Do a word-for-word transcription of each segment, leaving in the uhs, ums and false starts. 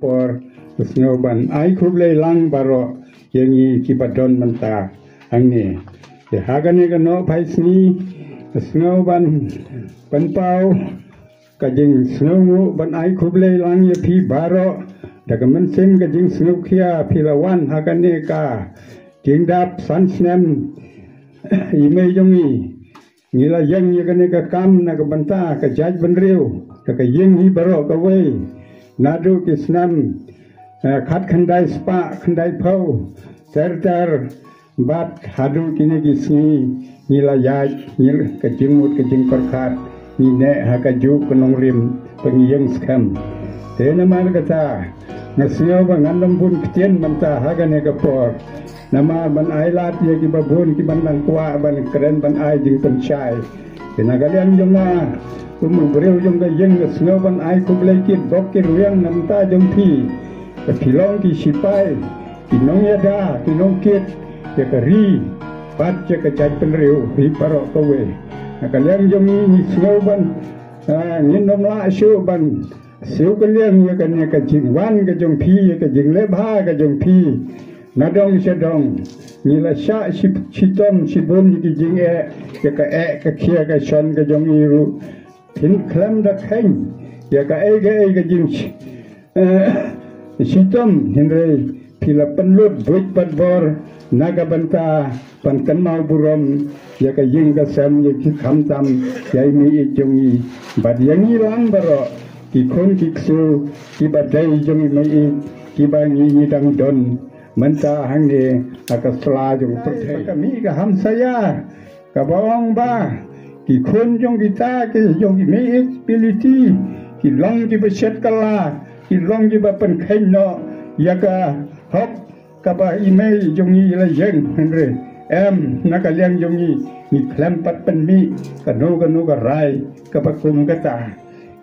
Por, sngew ban ai khublei lang baroh ïa ngi kiba don mynta hangne. Te ha kane ka Nohphaisngi, sngew ban pynpaw ka jingsngewnguh ban ai khublei lang ïa phi baroh, da ka mynsiem ka jingsngewkhia phi la wan ha kane ka jingdap san snem i mei jong ngi. Ngi la ïeng ïa kane ka kam na ka bynta ka jaitbynriew, da ka ïing hi baroh kawei. Naduh ki snem, eh, khatkhyndai spah khyndaiphew ter ter, bad haduh kine ki sngi, ngi la ïaid, ngi la ka jingmut ka jingpyrkhat, ngi neh ha kajuh ka nongrim ba ngi ïeng skhem. Te namar kata, nga sngew ba ngan ym bun ktien mynta ha kane ka por. Namar ban ai lad ïa kiba bun kiban dang kwah ban kren ban ai jingpynshai. Te na ka liang jong nga, kum u briew jong ka ïing, nga sngew ban ai khublei kit bok kit rwiang na ka bynta jong phi. Ba phi long ki sipai, ki nongïada, ki nongkit ïa ka ri bad ïa ka jaitbynriew hi baroh kawei. Na ka liang jong ngi, ngi sngew ban, ah, ngin ym lah shuh ban siew kylliang ïa kane ka jingwan ka jong phi, ïa ka jingleh bha ka jong phi. Na dong sha dong, ngi la shah shi, shitom shibun ïa ki jingeh, ïa ka eh ka khia ka shon ka jong ngi ruh. Phin khlem da kheiñ ïa kaei kaei ka jing shi, eh, shitom, hynrei phi la pynlut buit bad bor na ka bynta ban kynmaw burom ïa ka ïing ka sem, ïa ki khamtam, ïa i mei ïeit jong ngi bad ïa ngi lang baroh, ki khun ki ksiew kiba dei jong i mei ïeit, kiba ngi, ngi dang don mynta hangne ha ka sla jong ka pyrthei. Ka mih ka hamsaïa kaba ong ba ki khun jong kita, ki jong i mei ïeit Pi Liti, ki long kiba shet kylla, ki long kiba pynkheiñ noh ïa ka hok kaba i mei jong ngi la ïeng, hynrei em, na ka liang jong ngi, ngi khlem pat pynmih kano kano ka rai kaba kum kata.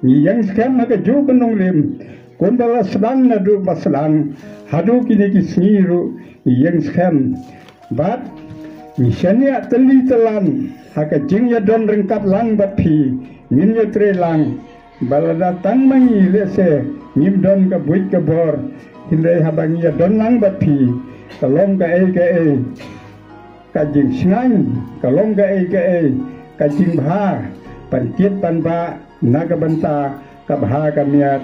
Ngi ïeng skhem ha kajuh ka nongrim, kumba la sdang naduh ba sdang, haduh kine ki sngi ruh ngi ïeng skhem. Bad ngi shaniah tylli tylan ha ka jingïadon ryngkat lang bad phi, ngin ïatrei lang. Ba lada tang ma ngi lehse ngim don ka buit ka bor, hynrei haba ngi ïadon lang bad phi, ka long kaei kaei ka jingshngaiñ, ka long kaei kaei ka jingbha ban kit ban bah na ka bynta ka bha ka miat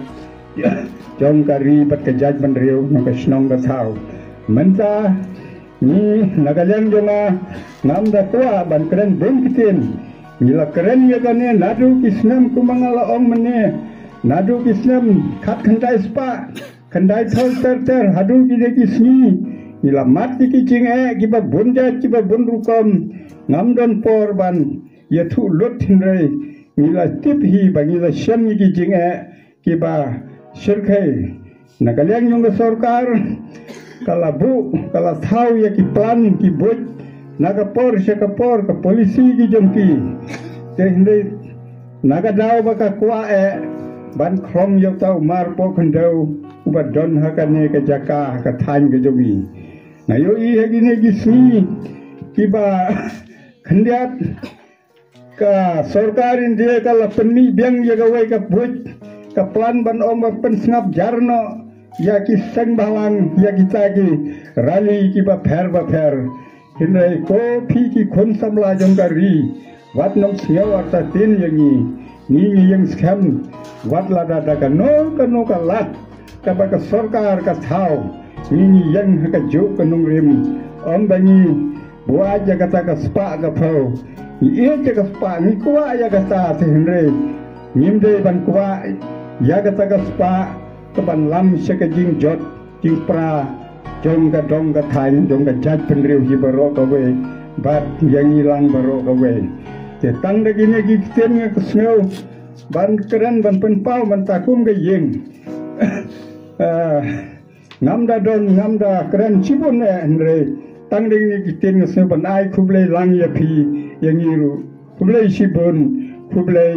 jong ka ri bad ka jaitbynriew, jong ka shnong ka thaw. Mynta ngi, na ka liang jong nga, ngam da kwah ban kren bun ktien. Ngi la kren ïa kane naduh ki snem, kumba nga la ong mynne, naduh ki snem khatkhyndai spah khyndaiphew ter ter haduh kine ki sngi. Ngi la mad ïa ki jingeh kiba bun jait kiba bun rukom. Ngam don por ban ïathuh lut, hynrei ngi la tip hi ba ngi la shem ïa ki jingeh kiba shyrkhei. Na ka liang jong ka sorkar, ka la buh, ka la thaw ïa ki plan ki buit na ka por sha ka por, ka policy ki jong ki. Te hynrei na ka daw ba ka kwah eh ban khlong ïa uta u mar pohkhyndew uba don ha kane ka jaka, ha ka thaiñ ka jong ngi. Nga ïohi ha kine ki sngi kiba khyndiat, ka sorkar India ka la pynmih biang ïa kawei ka buit, ka plan ban ong ba pynsngap jar noh ïa ki seng bhalang, ïa kita ki rally kiba pher ba pher. Hynrei ko phi ki khun samla jong ka ri, wat nym sngew artatien ïa ngi. Ngi, ngi ïeng skhem, wat lada da kano kano ka lad kaba ka sorkar ka thaw, ngi, ngi ïeng ha kajuh ka nongrim. Ym ba ngi buaid ïa kata ka spah ka phew. Ngi ïeit ïa ka spah, ngi kwah ïa kata, te hynrei ngim dei ban kwah ïa kata ka spah kaban lam sha ka jingjot jingpra jong ka dong ka thaiñ, jong ka jaitbynriew hi baroh kawei, bad ïa ngi lang baroh kawei. Te tang da kine ki ktien nga sngew ban kren ban pynpaw mynta kum ka ïing. Ah, ngam da don, ngam da kren shibun eh, hynrei tang da kine ki ktien nga sngew ban ai khublei lang ïa phi, ïa ngi ruh. Khublei shibun, khublei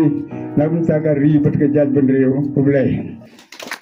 na ka bynta ka ri bad ka jaitbynriew, khublei.